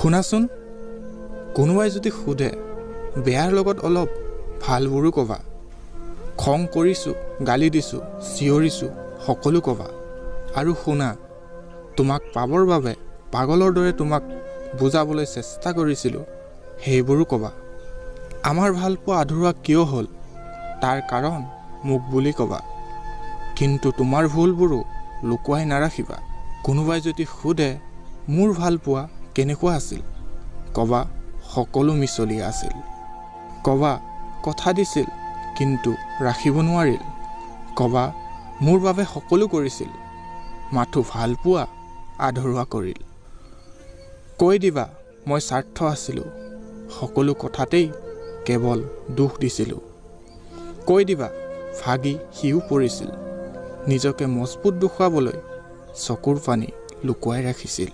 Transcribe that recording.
শুনাচোন, কোনোবাই যদি সোধে, বেয়াৰ লগত অলপ ভালবোৰো ক'বা। খং কৰিছোঁ, গালি দিছোঁ, চিঞৰিছোঁ, সকলো ক'বা। আৰু শুনা, তোমাক পাবৰ বাবে পাগলৰ দৰে তোমাক বুজাবলৈ চেষ্টা কৰিছিলোঁ, সেইবোৰো ক'বা। আমাৰ ভালপোৱা আধৰুৱা কিয় হ'ল, তাৰ কাৰণ মোক বুলি ক'বা। কিন্তু তোমাৰ ভুলবোৰো লুকুৱাই নাৰাখিবা। কোনোবাই যদি সোধে মোৰ ভালপোৱা কেনেকুৱা আছিল, ক'বা সকলো মিছলীয়া আছিল। ক'বা কথা দিছিল, কিন্তু ৰাখিব নোৱাৰিল। ক'বা মোৰ বাবে সকলো কৰিছিল, মাথো ভালপোৱা আধৰুৱা কৰিল। কৈ দিবা মই স্বাৰ্থ আছিলোঁ, সকলো কথাতেই কেৱল দুখ দিছিলোঁ। কৈ দিবা ভাগি সিও পৰিছিল, নিজকে মজবুত দেখুৱাবলৈ চকুৰ পানী লুকুৱাই ৰাখিছিল।